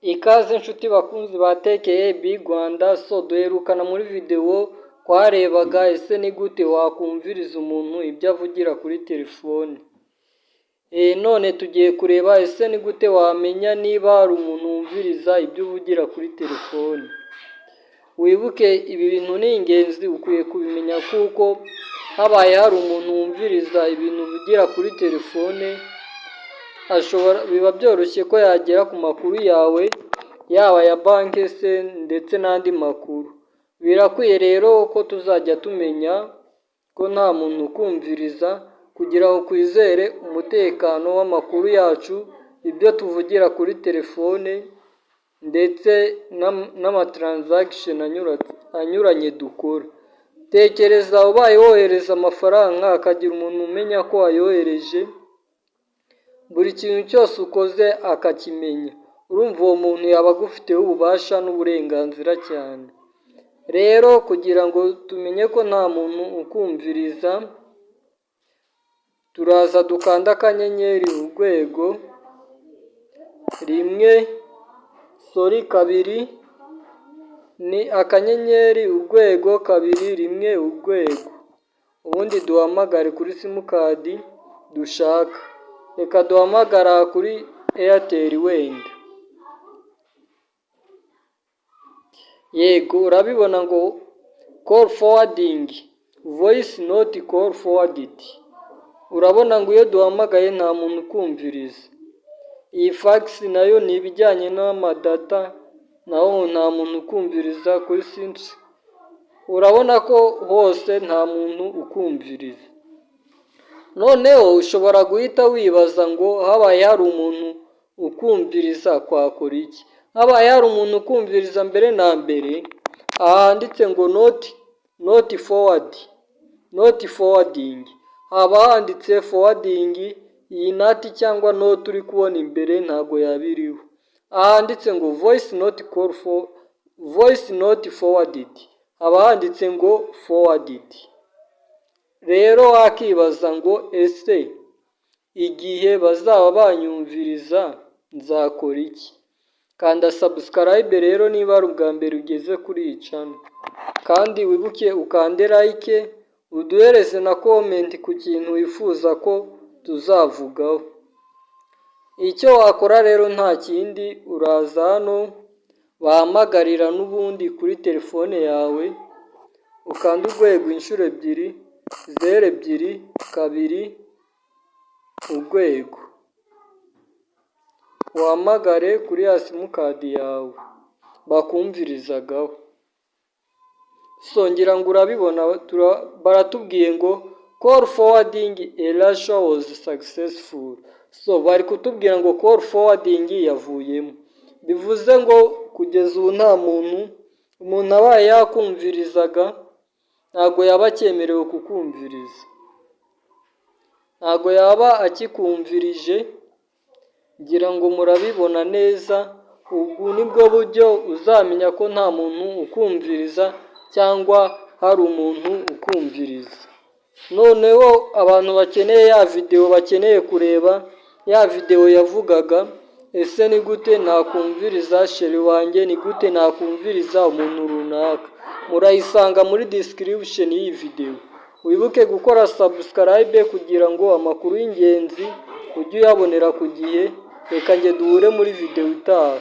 Ikaze nshuti bakunzi ba TKB Rwanda. So duherukana muri videwo twarebaga ese ni gute wakumviriza umuntu ibyo avugira kuri telefone. None tugiye kureba ese ni gute wamenya niba hari umuntu wumviriza ibyo uvugira kuri telefone. Wibuke, ibi bintu ni ingenzi, ukwiye kubimenya kuko habaye hari umuntu wumviriza ibintu uvugira kuri telefone, ashobora, biba byoroshye ko yagera ku makuru yawe, yaba aya banki se ndetse n'andi makuru. Birakwiye rero ko tuzajya tumenya ko nta muntu ukumviriza kugira ngo twizere umutekano w'amakuru yacu, ibyo tuvugira kuri telefone ndetse n'ama transaction anyuranye dukora. Tekereza ubaye wohereza amafaranga hakagira umuntu umenya ko wayohereje, buri kintu cyose ukoze akakimenya. Urumva uwo muntu yaba agufiteho ububasha n'uburenganzira cyane. Rero kugira ngo tumenye ko nta muntu ukumviriza, turaza dukanda akanyenyeri, urwego, rimwe, sorry, kabiri, ni akanyenyeri, urwego, kabiri, rimwe, urwego. Ubundi duhamagare kuri simukadi dushaka. Reka duhamagara kuri Airtel wenda. Yego, urabibona ngo call forwarding, voice not call forwarded. Urabona ngo iyo duhamagaye nta muntu ukumviriza. Iyi fax nayo ni ibijyanye n'ama data, naho nta muntu ukumviriza kuri sinsi. Urabona ko hose nta muntu ukumviriza. Noneho ushobora guhita wibaza ngo habaye hari umuntu ukumviriza twakora iki? Habaye hari umuntu ukumviriza, mbere na mbere aha handitse ngo not forward, not forwarding, haba handitse forwarding. Iyi not cyangwa not uri kubona imbere ntabwo yaba iriho. Ahanditse ngo voice not call for, voice not forwarded, haba handitse ngo forwarded. Rero wakibaza ngo ese igihe bazaba banyumviriza nzakora iki? Kanda subscribe rero niba ari ubwa mbere ugeze kuri iyi channel, kandi wibuke ukande like, uduhereze na comment ku kintu wifuza ko tuzavugaho. Icyo wakora rero nta kindi, uraza hano bahamagarira n'ubundi kuri telefone yawe, ukanda urwego inshuro ebyiri, zeru, ebyiri, kabiri, urwego, uhamagare kuri ya simukadi yawe bakumvirizagaho. So ngira ngo urabibona, baratubwiye ngo call forwarding erasure was successful. So bari kutubwira ngo call forwarding yavuyemo, bivuze ngo kugeza ubu nta muntu, umuntu abaye yakumvirizaga ntabwo yaba acyemerewe kukumviriza, ntabwo yaba akikumvirije. Ngira ngo murabibona neza. Ubu nibwo buryo uzamenya ko nta muntu ukumviriza cyangwa hari umuntu ukumviriza. Noneho abantu bakeneye ya videwo, bakeneye kureba ya videwo yavugaga ese ni gute nakumviriza chéri wanjye, ni gute nakumviriza umuntu runaka, murayisanga muri description y'iyi videwo. Wibuke gukora subscribe kugira ngo amakuru y'ingenzi ujye uyabonera ku gihe. Reka njye duhure muri videwo itaha.